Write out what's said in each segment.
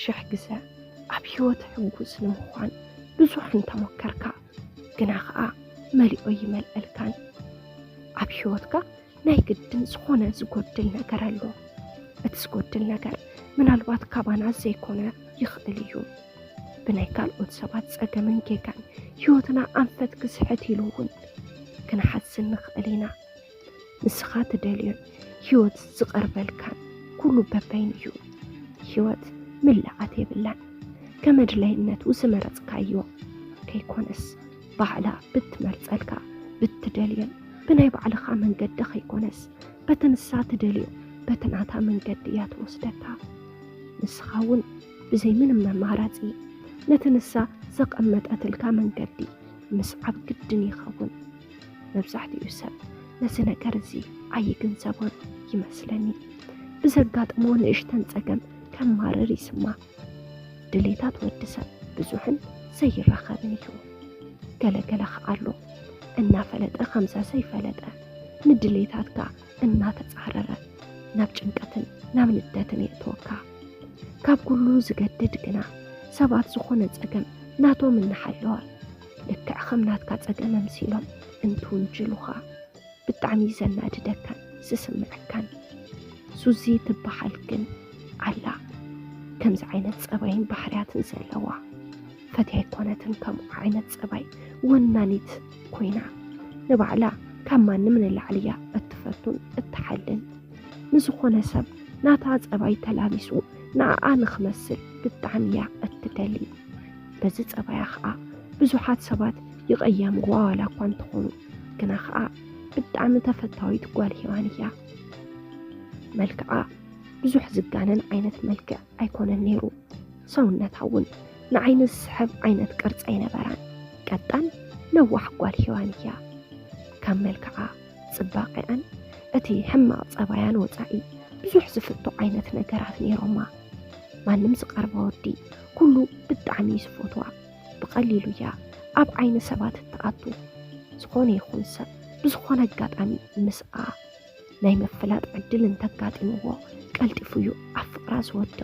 ሽሕ ግዘ ኣብ ህይወት ሕጉስ ንምዃን ብዙሕ እንተሞከርካ፣ ግና ኸኣ መሊኦ ይመልአልካን። ኣብ ህይወትካ ናይ ግድን ዝኾነ ዝጎድል ነገር ኣሎ። እቲ ዝጎድል ነገር ምናልባት ካባና ዘይኮነ ይኽእል እዩ። ብናይ ካልኦት ሰባት ጸገምን ጌጋን ህይወትና ኣንፈት ክስሕት ኢሉ እውን ክንሓዝን ንኽእል ኢና። ንስኻ ትደልዮን ህይወት ዝቐርበልካን ኩሉ በበይኑ እዩ። ህይወት ምልኣት የብላን። ከመድላይነቱ ዝመረጽካዮ ከይኮነስ፣ ባዕላ ብትመርጸልካ፣ ብትደልዮን ብናይ ባዕልኻ መንገዲ ከይኮነስ፣ በቲ ንሳ ትደልዮ፣ በቲ ናታ መንገዲ እያ ትወስደካ። ንስኻ እውን ብዘይ ምንም መማረጺ ነቲ ንሳ ዘቐመጠትልካ መንገዲ ምስዓብ ግድን ይኸውን። መብዛሕትኡ ሰብ ነዚ ነገር እዚ ኣይግንዘቦን ይመስለኒ። ብዘጋጥሞ ንእሽተን ጸገም ከማርር ይስማዕ። ድሌታት ወዲ ሰብ ብዙሕን ዘይራኸብን እዩ። ገለ ገለ ኸኣ ኣሎ፣ እናፈለጠ ከምዛ ዘይፈለጠ ንድሌታትካ እናተጻረረ ናብ ጭንቀትን ናብ ንደትን የእትወካ። ካብ ኩሉ ዝገድድ ግና፣ ሰባት ዝኾነ ጸገም ናቶም እናሓለዋ፣ ልክዕ ከም ናትካ ጸገም ኣምሲሎም እንትውንጅሉኻ ብጣዕሚ ዘናድደካን ዝስምዐካን። ሱዚ ትበሃል ግን ኣላ ከምዚ ዓይነት ጸባይን ባህርያትን ዘለዋ። ፈትያ ኣይኮነትን ከምኡ ዓይነት ጸባይ ወናኒት ኮይና፣ ንባዕላ ካብ ማንም ንላዕሊ እያ እትፈቱን እትሓልን። ንዝኾነ ሰብ ናታ ጸባይ ተላቢሱ ንዓኣ ንኽመስል ብጣዕሚ እያ እትደሊ። በዚ ጸባያ ኸኣ ብዙሓት ሰባት ይቐየምዋ ዋላ እኳ እንተኾኑ፣ ግና ኸኣ ብጣዕሚ ተፈታዊት ጓል ሄዋን እያ። መልክዓ ብዙሕ ዝጋነን ዓይነት መልክዕ ኣይኮነን ነይሩ። ሰውነታ እውን ንዓይኒ ዝስሕብ ዓይነት ቅርጺ ኣይነበራን። ቀጣን ነዋሕ ጓል ሄዋን እያ። ካብ መልክዓ፣ ጽባቐኣን እቲ ሕማቕ ጸባያን ወጻኢ ብዙሕ ዝፍቶ ዓይነት ነገራት ነይሮማ። ማንም ዝቐርባ ወዲ ኩሉ ብጣዕሚ እዩ ዝፈትዋ። ብቐሊሉ እያ ኣብ ዓይኒ ሰባት እትኣቱ። ዝኾነ ይኹን ሰብ ብዝኾነ ኣጋጣሚ ምስኣ ናይ ምፍላጥ ዕድል እንተጋጢምዎ ቀልጢፉ እዩ ኣብ ፍቕራ ዝወድቕ።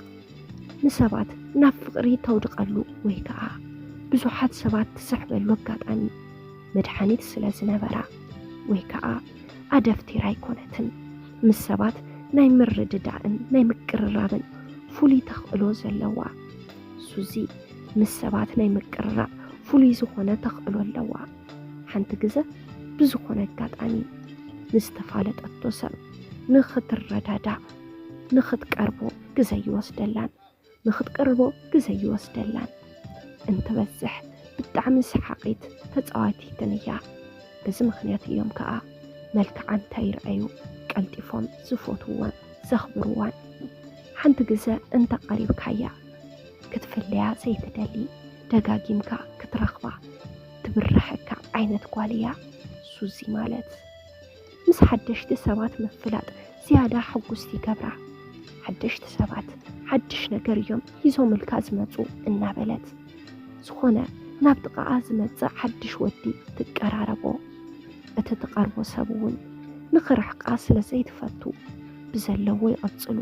ንሰባት ናብ ፍቕሪ ተውድቐሉ ወይ ከዓ ብዙሓት ሰባት ትስሕበሉ ኣጋጣሚ መድሓኒት ስለ ዝነበራ ወይ ከዓ ኣደፍቲራ ኣይኮነትን። ምስ ሰባት ናይ ምርድዳእን ናይ ምቅርራብን ፍሉይ ተኽእሎ ዘለዋ ሱዚ ምስ ሰባት ናይ ምቅርራብ ፍሉይ ዝኾነ ተኽእሎ ኣለዋ። ሓንቲ ግዘ ብዝኾነ ኣጋጣሚ ንዝተፋለጠቶ ሰብ ንኽትረዳዳእ ንኽትቀርቦ ግዘ ይወስደላን ንኽትቅርቦ ግዘ ይወስደላን። እንትበዝሕ ብጣዕሚ ሰሓቒት ተፃዋቲትን እያ። በዚ ምኽንያት እዮም ከዓ መልክዓ እንተይረኣዩ ቀልጢፎም ዝፈትውዋን ዘኽብርዋን። ሓንቲ ግዘ እንተቐሪብካያ ክትፍለያ ዘይትደሊ፣ ደጋጊምካ ክትረኽባ ትብርሐካ ዓይነት ጓል እያ ሱዚ ማለት። ምስ ሓደሽቲ ሰባት ምፍላጥ ዝያዳ ሕጉስቲ ይገብራ። ሓደሽቲ ሰባት ሓድሽ ነገር እዮም ሂዞምልካ ዝመፁ እናበለት ዝኾነ ናብ ጥቓኣ ዝመፅእ ሓድሽ ወዲ ትቀራረቦ። እቲ ትቐርቦ ሰብ እውን ንኽርሕቃ ስለ ዘይትፈቱ ብዘለዎ ይቐፅሉ።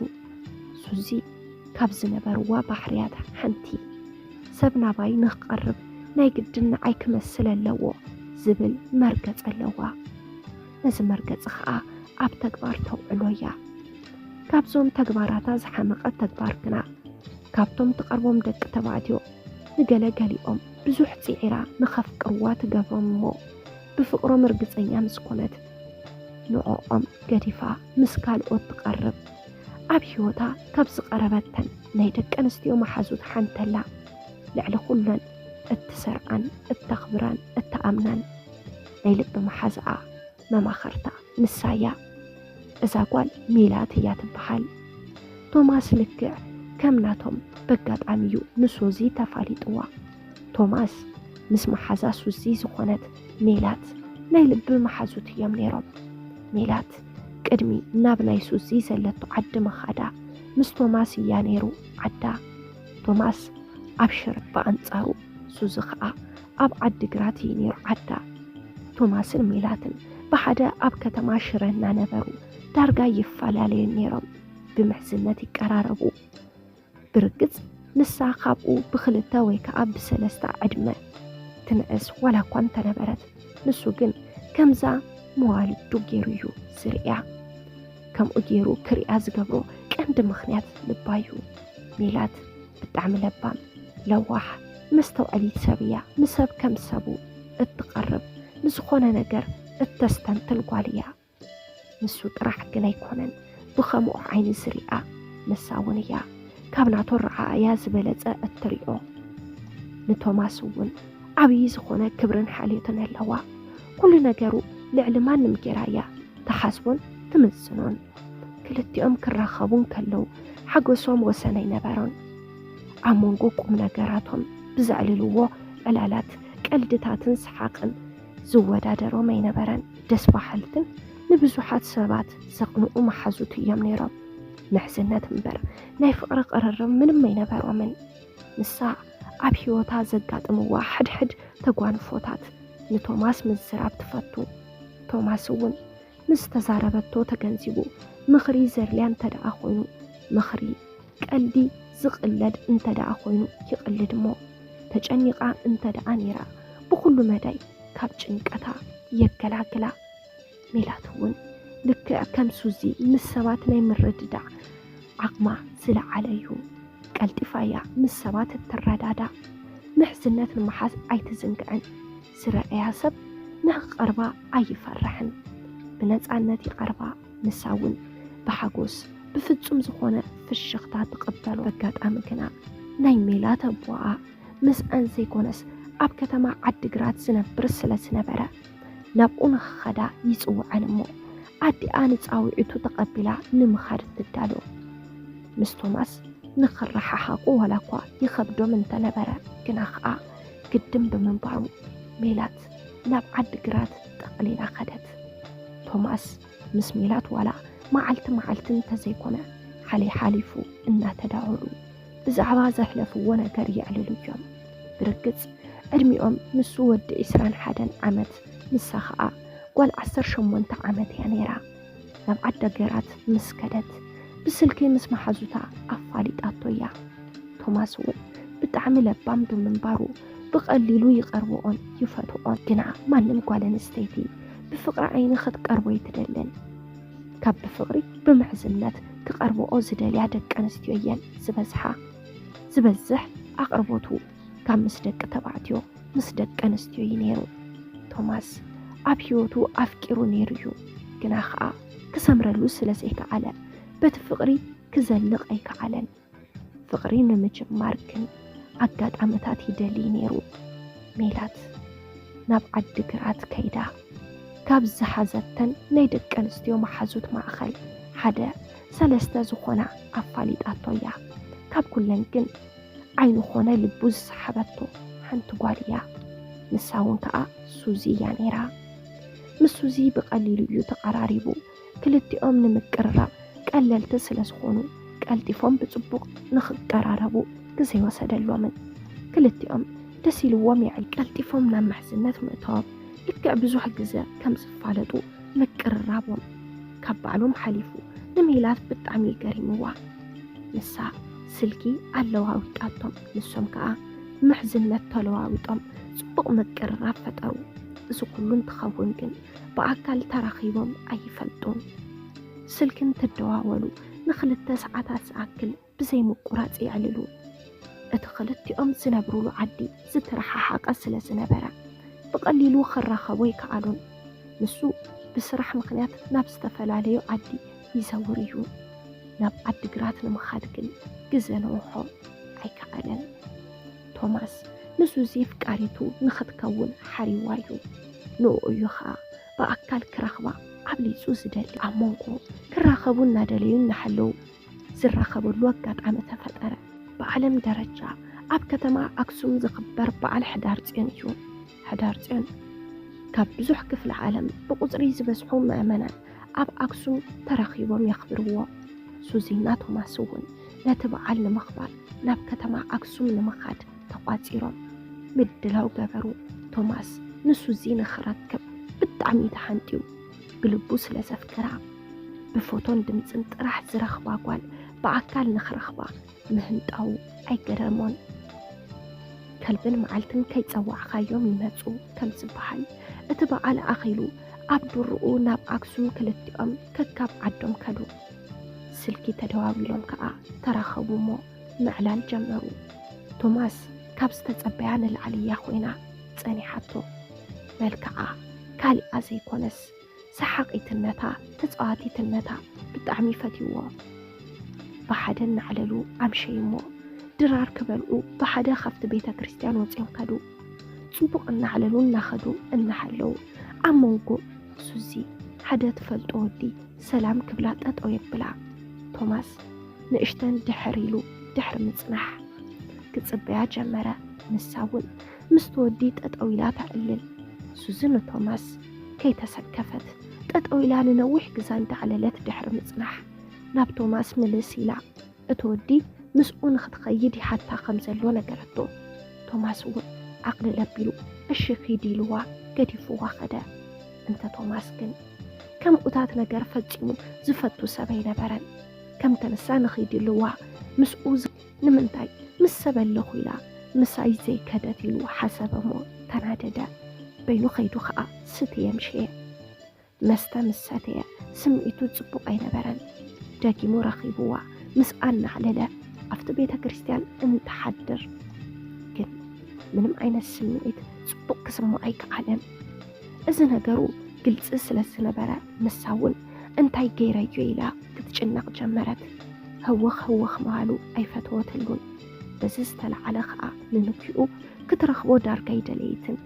ሱዚ ካብ ዝነበርዋ ባህርያት ሓንቲ ሰብ ናባይ ንኽቐርብ ናይ ግድን ንዓይ ክመስል ኣለዎ ዝብል መርገጽ ኣለዋ። ነዚ መርገጺ ኸኣ ኣብ ተግባር ተውዕሎ እያ። ካብዞም ተግባራታ ዝሓመቐት ተግባር ግና ካብቶም ትቐርቦም ደቂ ተባዕትዮ ንገለ ገሊኦም ብዙሕ ጽዒራ ንኸፍቅርዋ ትገብሮም እሞ ብፍቕሮም ርግጸኛ ምስ ኮነት ንዕኦም ገዲፋ ምስ ካልኦት ትቐርብ። ኣብ ህይወታ ካብ ዝቐረበተን ናይ ደቂ ኣንስትዮ መሓዙት ሓንተላ ልዕሊ ኩለን እትሰርዓን እተኽብራን እተኣምናን ናይ ልቢ መሓዝኣ መማኸርታ ንሳ እያ። እዛ ጓል ሜላት እያ ትበሃል። ቶማስ ልክዕ ከም ናቶም በጋጣሚ እዩ ንሱዚ ተፋሊጥዋ። ቶማስ ምስ መሓዛ ሱዚ ዝኾነት ሜላት ናይ ልቢ መሓዙት እዮም ነይሮም። ሜላት ቅድሚ ናብ ናይ ሱዚ ዘለቶ ዓዲ ምኻዳ ምስ ቶማስ እያ ነይሩ ዓዳ። ቶማስ ኣብ ሽረ ብኣንጻሩ ሱዚ ኸኣ ኣብ ዓዲ ግራት እዩ ነይሩ ዓዳ። ቶማስን ሜላትን ብሓደ ኣብ ከተማ ሽረ እናነበሩ ዳርጋ ይፈላለዩ ነይሮም። ብምሕዝነት ይቀራረቡ። ብርግጽ ንሳ ካብኡ ብኽልተ ወይ ከዓ ብሰለስተ ዕድመ ትንእስ ዋላ እኳ እንተነበረት፣ ንሱ ግን ከምዛ መዋልዱ ገይሩ እዩ ዝርእያ። ከምኡ ገይሩ ክርእያ ዝገብሮ ቀንዲ ምኽንያት ልባ እዩ። ሜላት ብጣዕሚ ለባም፣ ለዋሕ፣ መስተውዐሊት ሰብ እያ። ንሰብ ከም ሰቡ እትቐርብ፣ ንዝኾነ ነገር እተስተንትን ጓል እያ። ንሱ ጥራሕ ግን ኣይኮነን ብኸምኡ ዓይኒ ዝሪኣ፣ ንሳ እውን እያ። ካብ ናቱ ረኣእያ ዝበለጸ እትሪኦ። ንቶማስ እውን ዓብዪ ዝኾነ ክብርን ሓልዮትን ኣለዋ። ኩሉ ነገሩ ልዕሊ ማንም ጌራ እያ ትሓስቦን ትምዝኖን። ክልቲኦም ክራኸቡ እንከለዉ ሓጎሶም ወሰን ኣይነበሮን። ኣብ መንጎ ቁም ነገራቶም ብዘዕልልዎ ዕላላት፣ ቀልድታትን ሰሓቕን ዝወዳደሮም ኣይነበረን። ደስ በሃልትን ንብዙሓት ሰባት ዘቕንኡ መሓዙት እዮም ነይሮም። ምሕዝነት እምበር ናይ ፍቕሪ ቅርርብ ምንም ኣይነበሮምን። ንሳ ኣብ ህይወታ ዘጋጥምዋ ሕድሕድ ተጓንፎታት ንቶማስ ምዝራብ ትፈቱ። ቶማስ እውን ምስ ተዛረበቶ ተገንዚቡ፣ ምኽሪ ዘድልያ እንተ ደኣ ኮይኑ ምኽሪ፣ ቀልዲ ዝቕለድ እንተ ደኣ ኮይኑ ይቕልድ እሞ፣ ተጨኒቓ እንተ ደኣ ነይራ ብኹሉ መዳይ ካብ ጭንቀታ የገላግላ። ሜላት እውን ልክዕ ከም ሱዚ ምስ ሰባት ናይ ምርድዳእ ዓቕማ ዝለዓለ እዩ። ቀልጢፋ እያ ምስ ሰባት እትረዳዳእ። ምሕዝነት ንምሓዝ ኣይትዝንግዕን። ዝረኣያ ሰብ ንኽቐርባ ኣይፈርሕን። ብነጻነት ይቐርባ። ንሳ እውን ብሓጎስ ብፍጹም ዝኾነ ፍሽኽታ ትቕበሎ። ኣጋጣሚ ግና ናይ ሜላት ኣቦኣ ምስኣን ዘይኮነስ ኣብ ከተማ ዓዲግራት ዝነብር ስለ ዝነበረ ናብኡ ንኽኸዳ ይጽውዐን እሞ ኣዲኣ ንጻውዒቱ ተቐቢላ ንምኻድ ትዳሎ። ምስ ቶማስ ንኽረሓሓቑ ዋላ እኳ ይኸብዶም እንተነበረ ግና ኸኣ ግድን ብምንባሩ ሜላት ናብ ዓዲግራት ጠቕሊላ ኸደት። ቶማስ ምስ ሜላት ዋላ መዓልቲ መዓልቲ እንተዘይኮነ ሓሊሓሊፉ እናተዳወሉ ብዛዕባ ዘሕለፍዎ ነገር የዕልሉ እዮም። ብርግጽ ዕድሚኦም ንሱ ወዲ ዕስራን ሓደን ዓመት ንሳ ኸኣ ጓል ዓሰርተ ሸሞንተ ዓመት እያ ነይራ። ናብ ዓዲግራት ምስ ከደት ብስልኪ ምስ መሓዙታ ኣፋሊጣቶ እያ። ቶማስ እውን ብጣዕሚ ለባም ብምንባሩ ብቐሊሉ ይቐርብኦን ይፈትኦን። ግና ማንም ጓል ኣንስተይቲ ብፍቕሪ ዓይኒ ክትቀርቦ ኣይትደልን። ካብ ብፍቕሪ ብምሕዝነት ክቐርብኦ ዝደልያ ደቂ ኣንስትዮ እየን ዝበዝሓ። ዝበዝሕ ኣቕርቦቱ ካብ ምስ ደቂ ተባዕትዮ ምስ ደቂ ኣንስትዮ እዩ ነይሩ። ቶማስ ኣብ ህይወቱ ኣፍቂሩ ነይሩ እዩ። ግና ኸኣ ክሰምረሉ ስለ ዘይከኣለ በቲ ፍቕሪ ክዘልቕ ኣይከኣለን። ፍቕሪ ንምጅማር ግን ኣጋጣምታት ይደሊ ነይሩ። ሜላት ናብ ዓዲግራት ከይዳ ካብ ዝሓዘተን ናይ ደቂ ኣንስትዮ መሓዙት ማእኸል ሓደ ሰለስተ ዝኾና ኣፋሊጣቶ እያ። ካብ ኩለን ግን ዓይኑ ኾነ ልቡ ዝሰሓበቶ ሓንቲ ጓል እያ። ንሳ እውን ከኣ ሱዚ እያ ነይራ። ምስ ሱዚ ብቐሊሉ እዩ ተቐራሪቡ። ክልቲኦም ንምቅርራብ ቀለልቲ ስለ ዝኾኑ ቀልጢፎም ብጽቡቕ ንኽቀራረቡ ግዜ ወሰደሎምን። ክልቲኦም ደስ ኢልዎም የዕል ቀልጢፎም ናብ ምሕዝነት ምእታዎም ልክዕ ብዙሕ ግዜ ከም ዝፋለጡ ምቅርራቦም ካብ ባዕሎም ሓሊፉ ንሜላት ብጣዕሚ ገሪምዋ። ንሳ ስልኪ ኣለዋዊጣቶም፣ ንሶም ከኣ ምሕዝነት ተለዋዊጦም ጽቡቕ ምቅርራብ ፈጠሩ። እዚ ኩሉ እንትኸውን ግን ብኣካል ተራኺቦም ኣይፈልጡን። ስልኪ እንትደዋወሉ ንኽልተ ሰዓታት ዝኣክል ብዘይ ምቁራጽ የዕልሉ። እቲ ክልቲኦም ዝነብሩሉ ዓዲ ዝተረሓሓቐ ስለ ዝነበረ ብቐሊሉ ክራኸቡ ኣይከኣሉን። ንሱ ብስራሕ ምኽንያት ናብ ዝተፈላለዩ ዓዲ ይዘውር እዩ። ናብ ዓዲግራት ንምኻድ ግን ግዘ ነውሖ ኣይከኣለን። ቶማስ ንሱዚ ፍቃሪቱ ንኽትከውን ሓሪዋ እዩ። ንኡ እዩ ኸኣ ብኣካል ክረኽባ ኣብሊጹ ዝደሊ። ኣብ መንጎ ክራኸቡ እናደለዩ እናሃለዉ ዝራኸበሉ ኣጋጣሚ ተፈጠረ። ብዓለም ደረጃ ኣብ ከተማ ኣክሱም ዝኽበር በዓል ሕዳር ጽዮን እዩ። ሕዳር ጽዮን ካብ ብዙሕ ክፍለ ዓለም ብቁጽሪ ዝበዝሑ ምእመናን ኣብ ኣክሱም ተረኺቦም የኽብርዎ። ሱዚና ቶማስ እውን ነቲ በዓል ንምኽባር ናብ ከተማ ኣክሱም ንምኻድ ተቋጺሮም ምድላው ገበሩ። ቶማስ ንሱዚ ንኽረክብ ብጣዕሚ ተሓንጥዩ። ብልቡ ስለ ዘፍቅራ ብፎቶን ድምፅን ጥራሕ ዝረኽባ ጓል ብኣካል ንኽረኽባ ምህንጣው ኣይገረሞን። ከልብን መዓልትን ከይጸዋዕኻዮም ይመጹ ከም ዝበሃል፣ እቲ በዓል ኣኺሉ ኣብ ድርኡ ናብ ኣክሱም ክልቲኦም ከካብ ዓዶም ከዱ። ስልኪ ተደዋዊሎም ከኣ ተራኸቡ እሞ ምዕላል ጀመሩ። ቶማስ ካብ ዝተጸበያ ንላዕሊ እያ ኮይና ጸኒሓቶ። መልክዓ ካሊኣ ዘይኮነስ ሰሓቒትነታ፣ ተጻዋቲትነታ ብጣዕሚ ፈትይዎ። ብሓደ እናዕለሉ ኣምሸዩ እሞ ድራር ክበልዑ ብሓደ ካብቲ ቤተ ክርስቲያን ወጺኦም ከዱ። ጽቡቕ እናዕለሉ እናኸዱ እናሃለዉ ኣብ መንጎ ሱዚ ሓደ ትፈልጦ ወዲ ሰላም ክብላ ጠጠው የብላ። ቶማስ ንእሽተን ድሕር ኢሉ ድሕሪ ምጽናሕ ክጽበያ ጀመረ። ንሳ እውን ምስቲ ወዲ ጠጠው ኢላ ተዕልል። ሱዚ ንቶማስ ከይተሰከፈት ጠጠው ኢላ ንነዊሕ ግዛ እንዳዕለለት ድሕሪ ምጽናሕ ናብ ቶማስ ምልስ ኢላ። እቲ ወዲ ምስኡ ንኽትኸይድ ይሓታ ከም ዘሎ ነገረቶ። ቶማስ እውን ዓቕልል ኣቢሉ እሺ ኺድ ኢልዋ ገዲፍዋ ኸደ። እንተ ቶማስ ግን ከምኡታት ነገር ፈጺሙ ዝፈቱ ሰብ ኣይነበረን። ከም ተነሳ ንኺድ ኢልዋ ምስኡ ዝ-፣ ንምንታይ ምስ ሰብ ኣለኹ ኢላ ምሳይ ዘይከደት ኢሉ ሓሰበ እሞ ተናደደ። በይኑ ኸይዱ ኸኣ ስትየ ምሸየ። መስተ ምስ ሰተየ ስምዒቱ ጽቡቕ ኣይነበረን። ደጊሙ ረኺብዋ ምስኣ እናዕለለ ኣብቲ ቤተ ክርስቲያን እንትሓድር ግን ምንም ዓይነት ስምዒት ጽቡቕ ክስምዖ ኣይከኣለን። እዚ ነገሩ ግልጺ ስለ ዝነበረ ንሳ እውን እንታይ ገይረዮ ኢላ ክትጭነቕ ጀመረት። ህውኽ ህውኽ ምባሉ ኣይፈተወትሉን። በዚ ዝተለዓለ ኸኣ ንንኪኡ ክትረኽቦ ዳርጋ ኣይደለየትን።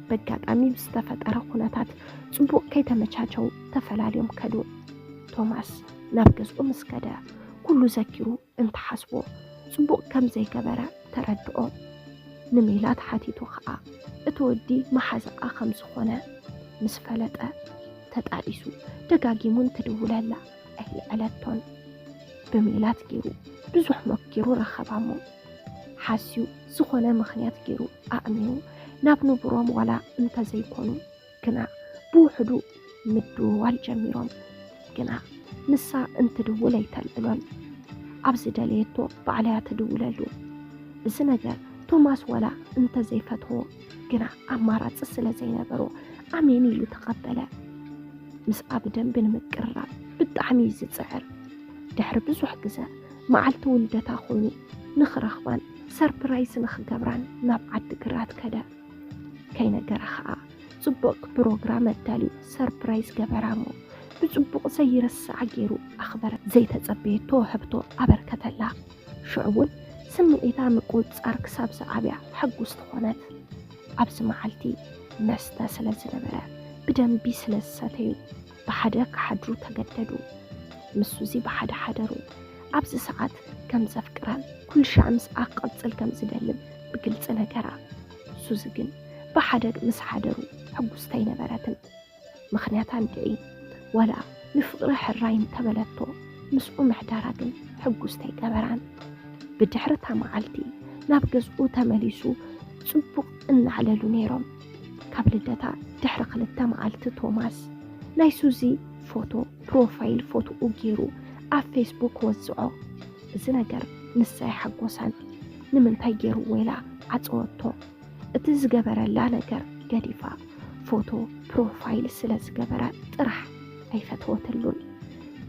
በጋጣሚ ብዝተፈጠረ ኩነታት ጽቡቕ ከይተመቻቸው ተፈላልዮም ከዱ። ቶማስ ናብ ገዝኡ ምስ ከደ ኩሉ ዘኪሩ እንትሓስቦ ጽቡቕ ከም ዘይገበረ ተረድኦ። ንሜላት ሓቲቱ ኸኣ እቲ ወዲ መሓዛኣ ከም ዝኾነ ምስ ፈለጠ ተጣኢሱ ደጋጊሙ እንትድውለላ ኣይልዐለቶን። ብሜላት ገይሩ ብዙሕ መኪሩ ረኸባ እሞ ሓስዩ ዝኾነ ምኽንያት ገይሩ ኣእሚኑ ናብ ንቡሮም ዋላ እንተዘይኮኑ ግና ብውሕዱ ምድውዋል ጀሚሮም። ግና ንሳ እንትድውል ኣይተልዕሎን። ኣብ ዝደለየቶ ባዕላ እያ ትድውለሉ። እዚ ነገር ቶማስ ዋላ እንተዘይፈትዎ ግና ኣማራጺ ስለ ዘይነበሮ ኣሜን ኢሉ ተቐበለ። ምስኣ ብደንቢ ንምቅርራብ ብጣዕሚ እዩ ዝጽዕር። ድሕሪ ብዙሕ ግዘ መዓልቲ ውልደታ ኮይኑ ንኽረኽባን ሰርፕራይዝ ንኽገብራን ናብ ዓዲ ግራት ከደ። ከይነገራ ኸኣ ጽቡቕ ፕሮግራም ኣዳልዩ ሰርፕራይዝ ገበራ እሞ ብጽቡቕ ዘይርሳዕ ገይሩ ኣኽበረ። ዘይተጸበየቶ ውህብቶ ኣበርከተላ። ሽዑ እውን ስምዒታ ምቁጽጻር ክሳብ ዝኣብያ ሕጉስቲ ኾነት። ኣብዚ መዓልቲ መስተ ስለ ዝነበረ ብደንቢ ስለ ዝሰተዩ ብሓደ ክሓድሩ ተገደዱ። ምስ ሱዚ ብሓደ ሓደሩ። ኣብዚ ሰዓት ከም ዘፍቅራን ኩሉ ሻዕ ምስኣ ክቕጽል ከም ዝደልን ብግልጺ ነገራ። ሱዚ ግን ብሓደ ምስ ሓደሩ ሕጉስቲ ኣይነበረትን። ምኽንያታ እንድዒ ዋላ ንፍቕሪ ሕራይ እንተበለቶ ምስኡ ምሕዳራ ግን ሕጉስቲ ኣይገበራን። ብድሕሪ እታ መዓልቲ ናብ ገዝኡ ተመሊሱ ጽቡቕ እናዕለሉ ነይሮም። ካብ ልደታ ድሕሪ ክልተ መዓልቲ ቶማስ ናይ ሱዚ ፎቶ ፕሮፋይል ፎቶኡ ገይሩ ኣብ ፌስቡክ ወዝዖ። እዚ ነገር ንሳ ኣይሓጎሳን። ንምንታይ ገይርዎ ኢላ ዓጸወቶ። እቲ ዝገበረላ ነገር ገዲፋ ፎቶ ፕሮፋይል ስለ ዝገበረ ጥራሕ ኣይፈተወትሉን።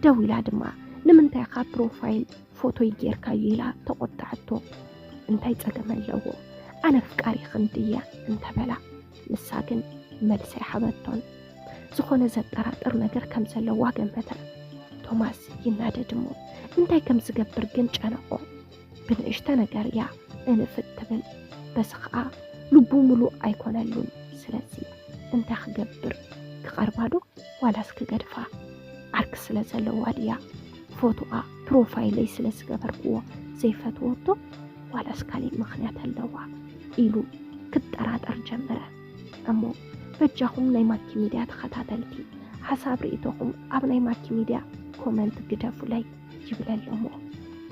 ደዊላ ድማ ንምንታይ ኢኻ ፕሮፋይል ፎቶይ ጌርካዮ ኢላ ተቖጣዐቶ። እንታይ ጸገም ኣለዎ? ኣነ ኣፍቃሪኽን ድየ እንተበላ፣ ንሳ ግን መልሲ ኣይሃበቶን። ዝኾነ ዘጠራጥር ነገር ከም ዘለዋ ገመተ። ቶማስ ይናደድ እሞ እንታይ ከም ዝገብር ግን ጨነቖ። ብንእሽተ ነገር እያ እንፍት ትብል። በዚ ኸኣ ልቡ ምሉእ ኣይኮነሉን። ስለዚ እንታይ ክገብር? ክቐርባ ዶ ዋላስ ክገድፋ? ዓርኪ ስለ ዘለዋ ድያ? ፎቶኣ ፕሮፋይለይ ስለ ዝገበርክዎ ዘይፈትወቶ ዋላስ ካሊእ ምኽንያት ኣለዋ? ኢሉ ክጠራጠር ጀመረ። እሞ በጃኹም ናይ ማኪ ሚድያ ተኸታተልቲ ሓሳብ ርእይቶኹም ኣብ ናይ ማኪ ሚድያ ኮመንት ግደፉለይ ይብለለሞ።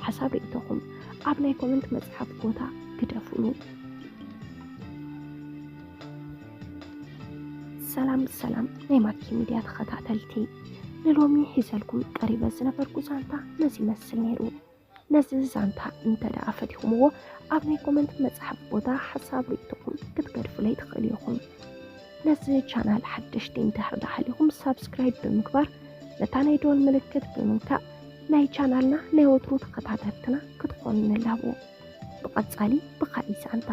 ሓሳብ ርእይቶኹም ኣብ ናይ ኮመንት መጽሓፍ ቦታ ግደፉሉ። ሰላም ሰላም ናይ ማኪ ሚድያ ተኸታተልቲ፣ ንሎሚ ሒዘልኩም ቀሪበ ዝነበርኩ ዛንታ ነዚ ይመስል ነይሩ። ነዚ ዛንታ እንተ ደኣ ፈቲኹምዎ፣ ኣብ ናይ ኮመንት መጽሓፍ ቦታ ሓሳብ ርእይቶኹም ክትገድፉለይ ትኽእሉ ኢኹም። ነዚ ቻናል ሓደሽቲ እንድሕር ደኣ ሃሊኹም፣ ሳብስክራይብ ብምግባር፣ ነታ ናይ ደወል ምልክት ብምንካእ፣ ናይ ቻናልና ናይ ወትሩ ተኸታተልትና ክትኾኑ ንላቦ። ብቐጻሊ ብኻልእ ዛንታ፣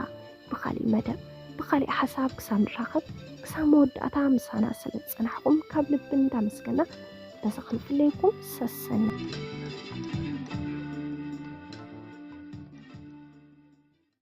ብኻልእ መደብ፣ ብኻልእ ሓሳብ ክሳብ ንራኸብ፣ ክሳብ መወዳእታ ምሳና ስለ ዝጸናሕኩም ካብ ልቢ እንዳመስገና፣ በዚ ክንፍለየኩም ሰሰና።